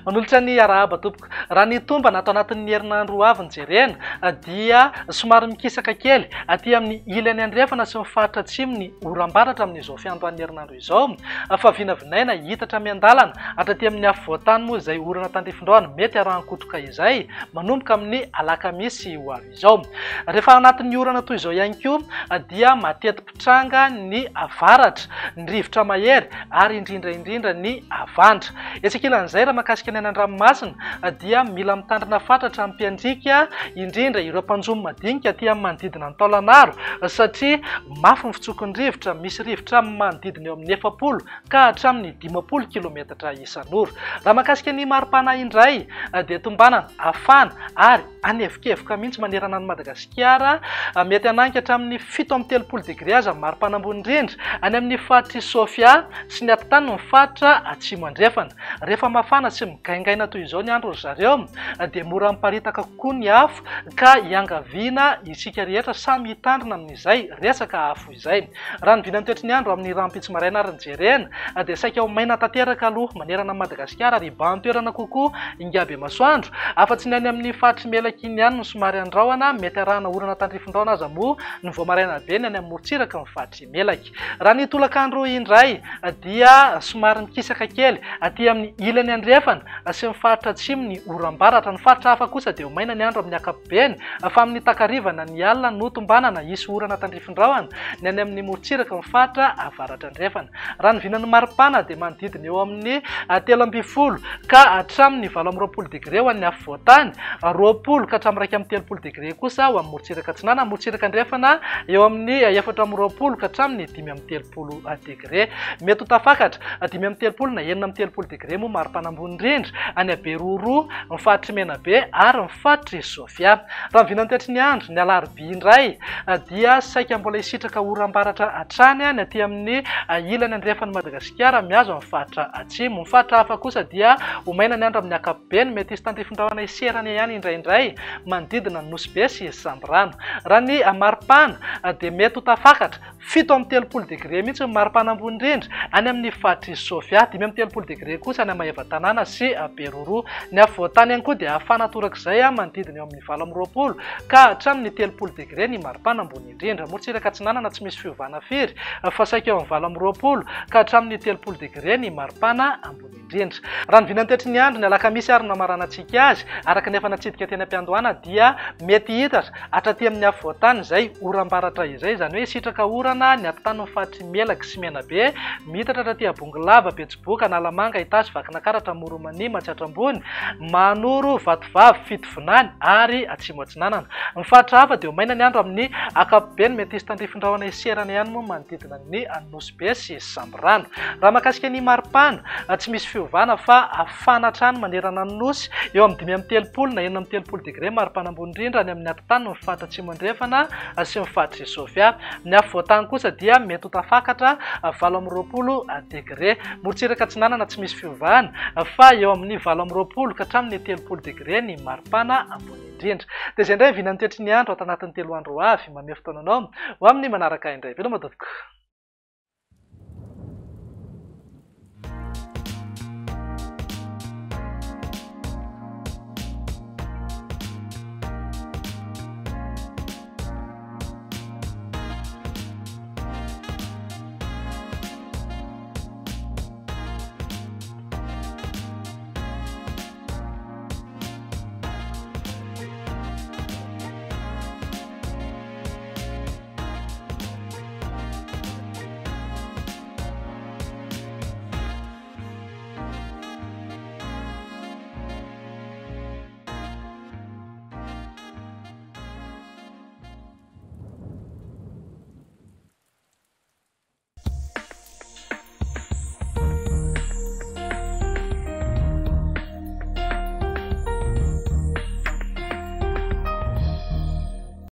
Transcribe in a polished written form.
Manolotra ny arahaba tompoko. Raha ny tombana ato anatin'ny herinandro ho avy no jerena dia somary mikisaka kely aty amin'ny ilany andrefana sy ny faritra atsimo ny oram-baratra amin'izao fiandohan'ny herinandro izao fa vinavinaina hiitatra miandalana hatraty amin'ny afovoan-tany moa izay orana tandrifin-drahona mety arahan-kotroka izay manomboka amin'ny alakamisy ho avy izao. Rehefa anatin'ny orana toy izao ihany koa dia mateti-pitranga ny avaratra, ny rivotra mahery ary indrindra indrindra ny avandra. Etsy ankilan'izay raha mahakasika ny any an-dranomasina dia mila mitandrina fatratra ny mpiandriaka indrindra ireo mpanjono madinika aty amin'ny manodidina ny Taolanaro satria mafy ny fitsoky ny rivotra, misy rivotra manodidina eo amin'ny 40 ka hatramin'ny 50 kilometatra isan'ora. Raha mahakasika ny maripana indray dia tombanana hafana ary Hanevokevoka mihitsy manerana an'i Madagasikara. Mety hananika hatramin'ny 37 degre aza ny maripana ambony indrindra any amin'ny faritr'i Sofia sy ny atitaniny ny faritra Atsimo Andrefana. Rehefa mafana sy migaingaina toy izao ny andro ry zareo dia mora miparitaka kokoa ny afo ka iangaviana isika rehetra samy hitandrina amin'izay resaka afo izay. Raha ny vinan'ny toetry ny andro amin'ny rahampitso maraina ary ny jerena dia saika ho maina tanteraka aloha manerana an'i Madagasikara ary hibahan-toerana kokoa ingahy Bemasoandro, afa-tsy ny any amin'ny faritr'i Melaky iny ihany no somary andrahona, mety arahana orana tandrifin-drahona aza moa ny vao maraina be ny any amin'ny morontsiraky ny faritr'i Melaky. Raha ny tolakandro indray dia somary mikisaka kely aty amin'ny ilany andrefana sy ny faritra atsimo ny oram-baratra. Ny faritra hafa kosa dia ho maina ny andro amin'ny ankapobeny fa amin'ny takariva na ny alina no tombanana hisy orana tandrifin-drahona ny any amin'ny morontsiraky ny faritra avaratra andrefana. Raha ny vinan'ny maripana dia manodidina eo amin'ny 13 ka hatramin'ny 28 degre ho an'ny afovoan-tany, 20 ka hatramin'ny 31 degre kosa ho amin'ny morontsiraka atsinanana, morontsiraka andrefana eo amin'ny 24 ka hatramin'ny 35 degre. Mety ho tafakatra 35 na 36 degre moa maripana ambony indrindra any Beroroha, ny faritr'i Menabe ary ny faritr'i Sofia. Raha ny vinan'ny toetry ny andro, ny alarobia indray dia saika mbola hisitraka oram-baratra hatrany ny aty amin'ny ilany andrefan'i Madagasikara mihazo ny faritra atsimo. Ny faritra hafa kosa dia ho maina ny andro amin'ny ankapobeny, mety hisy tandrifin-drahona hiserana ihany indraindray manodidina ny Nosy Be sy Sambirano. Raha ny maripana dia mety ho tafakatra 37 degre mihitsy ny maripana ambony indrindra any amin'ny faritr'i Sofia, 35 degre kosa any Maevatanàna sy Beroroha. Ny afovoan-tany ihany koa dia hafana torak'izay manodidina eo amin'ny 28 ka hatramin'ny 30 degre ny maripana ambony indrindra. Morontsiraka atsinanana tsy misy fiovana firy fa saika eo amin'ny 28 ka hatramin'ny 30 degre ny maripana ambony indrindra. Raha ny vinan'ny toetry ny andro, ny alakamisy ary no namaranantsika azy, araka ny efa natsidika teny am-piandohana dia mety hiitatra hatraty amin'ny afovoan-tany izay oram-baratra izay, izany hoe hisitraka orana ny atitan'ny faritr'i Melaky sy Menabe, miitatra hatraty Bongolava, Betsiboka, Analamanga, Itasy, Vakinakaratra, Amoron'i-Mania, Matsiatra Ambony, Mahanoro, Vatovavy, Fitovinany ary Atsimo Atsinanana. Ny faritra hafa dia ho maina ny andro amin'ny ankapobeny, mety hisy tandrifin-drahona hiserana ihany moa manodidina ny Nosy Be sy Sambirano. Raha mahakasika ny maripana, tsy misy fiovana fa hafana hatrany manerana ny Nosy, eo amin'ny 35 na 36 degre maripana ambony indrindra any amin'ny atitany ny faritra Atsimo Andrefana sy ny faritr'i Sofia. Ny afovoan-tany kosa dia mety ho tafakatra 28 degre. Morontsiraka Atsinanana tsy misy fiovana fa eo amin'ny 28 ka hatramin'ny 30 degre ny maripana ambony indrindra. Dia izay indray ny vinan'ny toetry ny andro ato anatin'ny telo andro ho avy. Mamehy fotoana anao ho amin'ny manaraka indray. Veloma tompoko.